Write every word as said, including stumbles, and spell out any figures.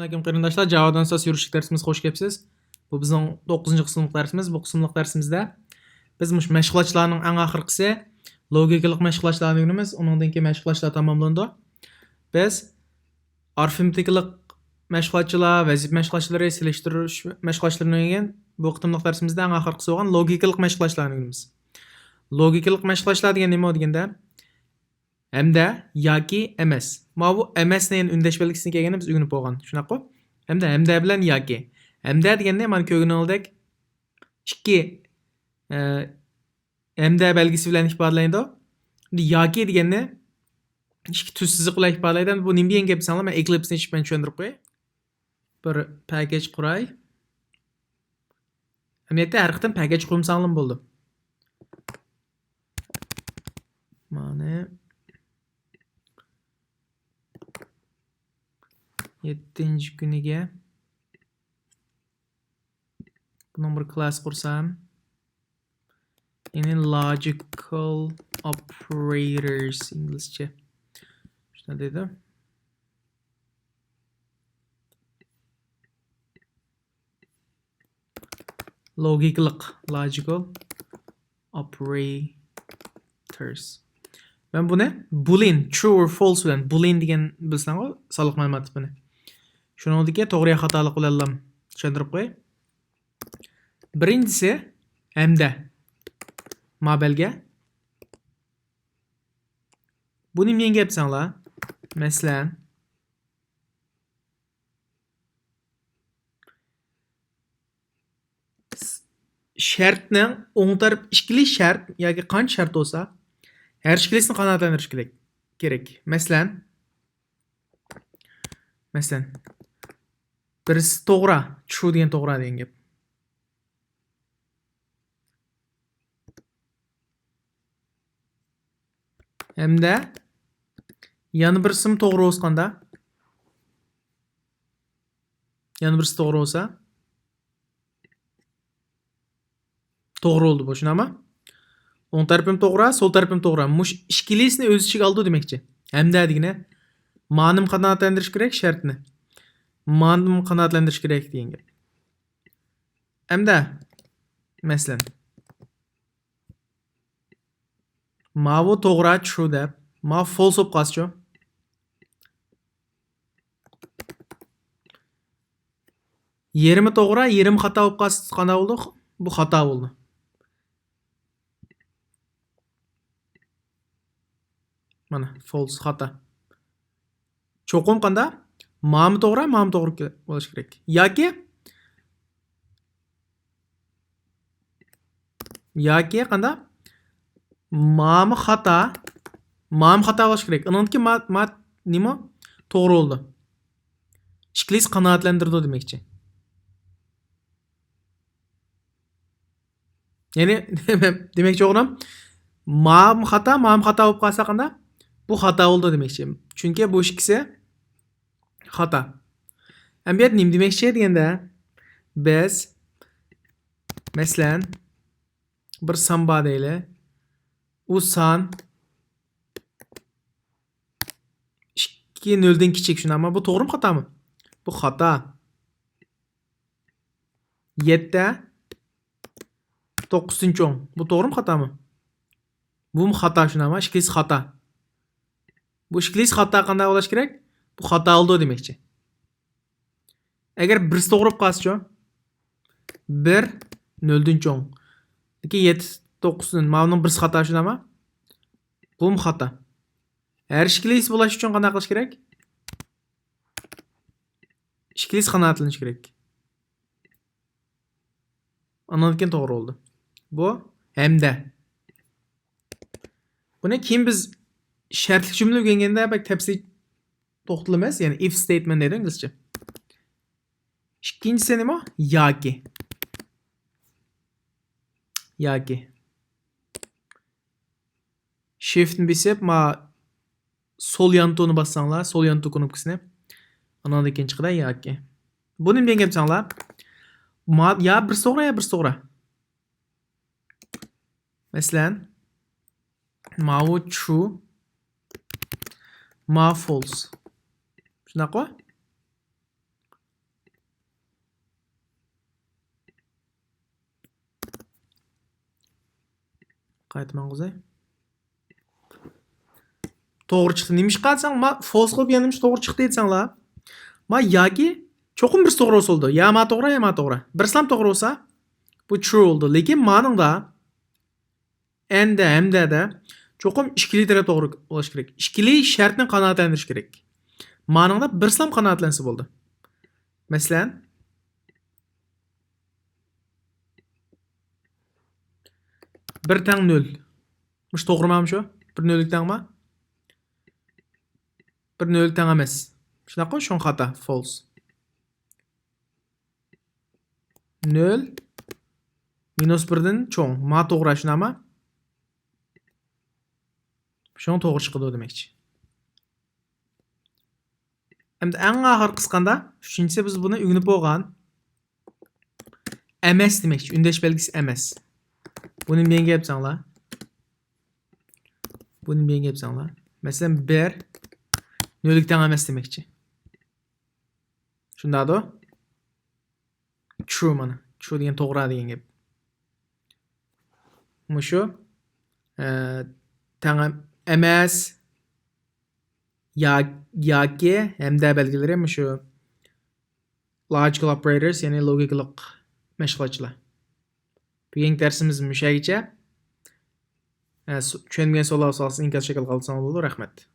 ئەلەيكۇم قېرىنداشلار، جاۋادىن ساس يۈرۈشلۈك دەرسىمىزگە خوش كەپسىز. بۇ بىزنىڭ توققۇزىنچى قىسىملىق دەرسىمىز. بۇ قىسىملىق دەرسىمىزدە بىز مۇشۇ مەشغۇلاتچىلارنىڭ ئەڭ ئاخىرقىسى لوگىكىلىق مەشغۇلاتچىلارنى ئۆگىنىمىز. ئۇنىڭدىن كېيىن مەشغۇلاتچىلار تاماملىنىدۇ. بىز ئارىفمېتىكىلىق مەشغۇلاتچىلار، ۋەزىپە مەشغۇلاتچىلىرى، سېلىشتۇرۇش مەشغۇلاتچىلىرىنى ئۆگەنگەن. بۇ قېتىملىق دەرسىمىزدە ئەڭ ئاخىرقىسى بولغان لوگىكىلىق مەشغۇلاتچىلارنى ئۆگىنىمىز. لوگىكىلىق مەشغۇلاتچىلار دېگەن نېمە دېگەندە، ھەمدە ياكى ئەمەس. ماۋۇ ئەمەسنى يەنە ئۈندەش بەلگىسىنى كەلگەندە بىز ئۆگىنىپ بولغان. شۇنداققۇ؟ ھەمدە، ھەمدە بىلەن ياكى. ھەمدە دېگەننى مانا كۆرگىنىڭىزدەك ئىككى، ئە، ھەمدە بەلگىسى بىلەن ئىپادىلەيدۇ. ئەمدى ياكى دېگەننى ئىككى تۈز سىزىق بىلەن ئىپادىلەيدۇ. ئەمدى بۇ نېمە دېگەن گەپ دېسەڭلار، مەن ئېكلىپسنى ئېچىپ مەن چۈشەندۈرۈپ قوياي. بىر پەكەج قۇراي. ئەمەلىيەتتە ھەر قېتىم پەكەج قۇرمىساڭلارمۇ بولىدۇ. مانا يەتتىنچى كۈنىگە بۇنىڭ بىر كلاس قۇرسام، يەنى logical operators ئىنگلىزچە. شۇنداق دەيدۇ. لوگىكىلىق، logical operators. مەن بۇنى boolean، true or false بىلەن، boolean دېگەن بىلسەڭغۇ، سانلىق مەلۇمات تىپىنى. شۇنىڭدىكى توغرا يا خاتالىق بىلەنلا چۈشەندۈرۈپ قوياي. بىرىنچىسى، ھەمدە. ما بەلگە. بۇ نېمە دېگەن گەپ دېسەڭلار؟ مەسىلەن، شەرتنىڭ ئوڭ تەرەپ ئىككىلى شەرت ياكى قانچە شەرت بولسا، ھەر ئىككىلىسىنى قانائەتلەندۈرۈش كېرەك. كېرەك. مەسىلەن، مەسىلەن، بىرسى توغرا، true دېگەن توغرا دېگەن گەپ. ھەمدە يەنە بىرسىمۇ توغرا بولسا قاندا؟ يەنە بىرسى توغرا بولسا، توغرا بولدى بۇ، شۇنداقمۇ؟ ئوڭ تەرىپىم توغرا، سول تەرىپىم توغرا. مۇشۇ ئىككىلىسىنى ئۆز ئىچىگە ئالىدۇ دېمەكچى. ھەمدە دېگىنى مانىمۇ قانائەتلەندۈرۈش كېرەك شەرتنى. مانىمۇ قانائەتلەندۈرۈش كېرەك دېگەن گەپ. ھەمدە، مەسىلەن، ماۋۇ توغرا، true دەپ، ماۋۇ false بولۇپ قالسىچۇ؟ يېرىمى توغرا، يېرىمى خاتا بولۇپ قالسا قانداق بولىدۇ؟ بۇ خاتا بولىدۇ. مانا، false، خاتا. چوقۇم قاندا؟ مامۇ توغرا، مامۇ توغرا كە-، بولۇشى كېرەك. ياكى، ياكى قاندا؟ مامۇ خاتا، مامۇ خاتا بولۇشى كېرەك. ئۇنىڭدىكى ما، ما، نېمە؟ توغرا بولىدۇ. ئىككىلىسى قانائەتلەندۈرىدۇ دېمەكچى. يەنى، دېمەكچى بولغىنىم، مام خاتا، مام خاتا بولۇپ قالسا قاندا؟ بۇ خاتا بولىدۇ دېمەكچى. چۈنكى بۇ ئىككىسى خاتا. ئەمدى نېمە دېمەكچى دېگەندە، بىز، مەسىلەن، بىر سان بار دەيلى. ئۇ سان ئىككى نۆلدىن كىچىك، شۇنداقمۇ؟ بۇ توغرىمۇ، خاتامۇ؟ بۇ خاتا. يەتتە توققۇزدىن چوڭ. بۇ توغرىمۇ، خاتامۇ؟ بۇمۇ خاتا، شۇنداقمۇ؟ ئىككىلىسى خاتا. بۇ ئىككىلىسى خاتا قانداق بولۇش كېرەك؟ بۇ خاتا بولىدۇ دېمەكچى. ئەگەر بىرسى توغرا بولۇپ قالسىچۇ؟ بىر نۆلدىن چوڭ. لېكىن يەتتە توققۇزدىن، ماۋۇنىڭ بىرسى خاتا، شۇنداقمۇ؟ بۇمۇ خاتا. ھەر ئىككىلىسى بولۇش ئۈچۈن قانداق قىلىش كېرەك؟ ئىككىلىسى قانائەتلىنىش كېرەك. ئاندىن كېيىن توغرا بولدى. بۇ ھەمدە. بۇنى كېيىن بىز شەرتلىك جۈملە ئۆگەنگەندە بەك تەپسىلىي توختىلىمىز، يەنى if statement دەيدۇ ئىنگلىزچە. ئىككىنچىسى نېمە؟ ياكى. ياكى. Shift نى بېسىپ، ما سول يان تۇغنى باسساڭلار، سول يان تۇغ كۇنۇپكىسىنى. ئاناندىن كېيىن چىقىدۇ ياكى. بۇ نېمە دېگەن گەپ دېسەڭلار؟ ما-، يا بىرسى توغرا، يا بىرسى توغرا. مەسىلەن، ماۋۇ true، ما false. شۇنداققۇ؟ قايتا ماڭغۇزاي. توغرا چىقتى. نېمىشقا دېسەڭ، ما فولس قىلىپ يەنە نېمىش توغرا چىقتى دېسەڭلار. ما ياكى چوقۇم بىرسى توغرا بولسا بولىدۇ. يا ما توغرا، يا ما توغرا. بىرسىلام توغرا بولسا، بۇ ترۇ بولىدۇ. لېكىن مانىڭدا ئەندە، ھەمدەدە چوقۇم ئىككىلى تەرەپ توغرا بولۇش كېرەك. ئىككىلى شەرتنى قانائەتلەندۈرۈش كېرەك. مانىڭدا بىرسىلام قانائەتلەنسە بولدى. مەسىلەن، بىر تەڭ نۆل. مۇشۇ توغرىمۇ شۇ؟ بىر نۆلگە تەڭمۇ؟ بىر نۆلگە تەڭ ئەمەس. شۇنداققۇ؟ شۇڭا خاتا، فولس. نۆل مىنۇس بىردىن چوڭ. ما توغرا، شۇنداقمۇ؟ شۇڭا توغرا چىقىدۇ دېمەكچى. ئەمدى ئەڭ ئاخىرقىسى قانداق؟ ئۈچىنچىسى، بىز بۇنى ئۆگىنىپ بولغان. ئەمەس دېمەكچى، ئۈندەش بەلگىسى ئەمەس. بۇنى نېمە دېگەن گەپ دېسەڭلار؟ بۇنى نېمە دېگەن گەپ دېسەڭلار؟ مەسىلەن، بىر نۆلگە تەڭ ئەمەس دېمەكچى. شۇنداقتۇ؟ ترۇ مانا. ترۇ دېگەن توغرا دېگەن گەپ. مۇشۇ، ئە، تەڭ ئەم-، ئەمەس، يا-، ياكى، ھەمدە بەلگىلىرى مۇشۇ logical operators، يەنى لوگىكىلىق مەشغۇلاتچىلار. بۈگۈنكى دەرسىمىز مۇشۇ يەرگىچە. ئە، سو-، چۈشەنمىگەن سوئاللار بولسا ئىنكاس شەكلىدە قالدۇرسىڭىز بولىدۇ. رەھمەت.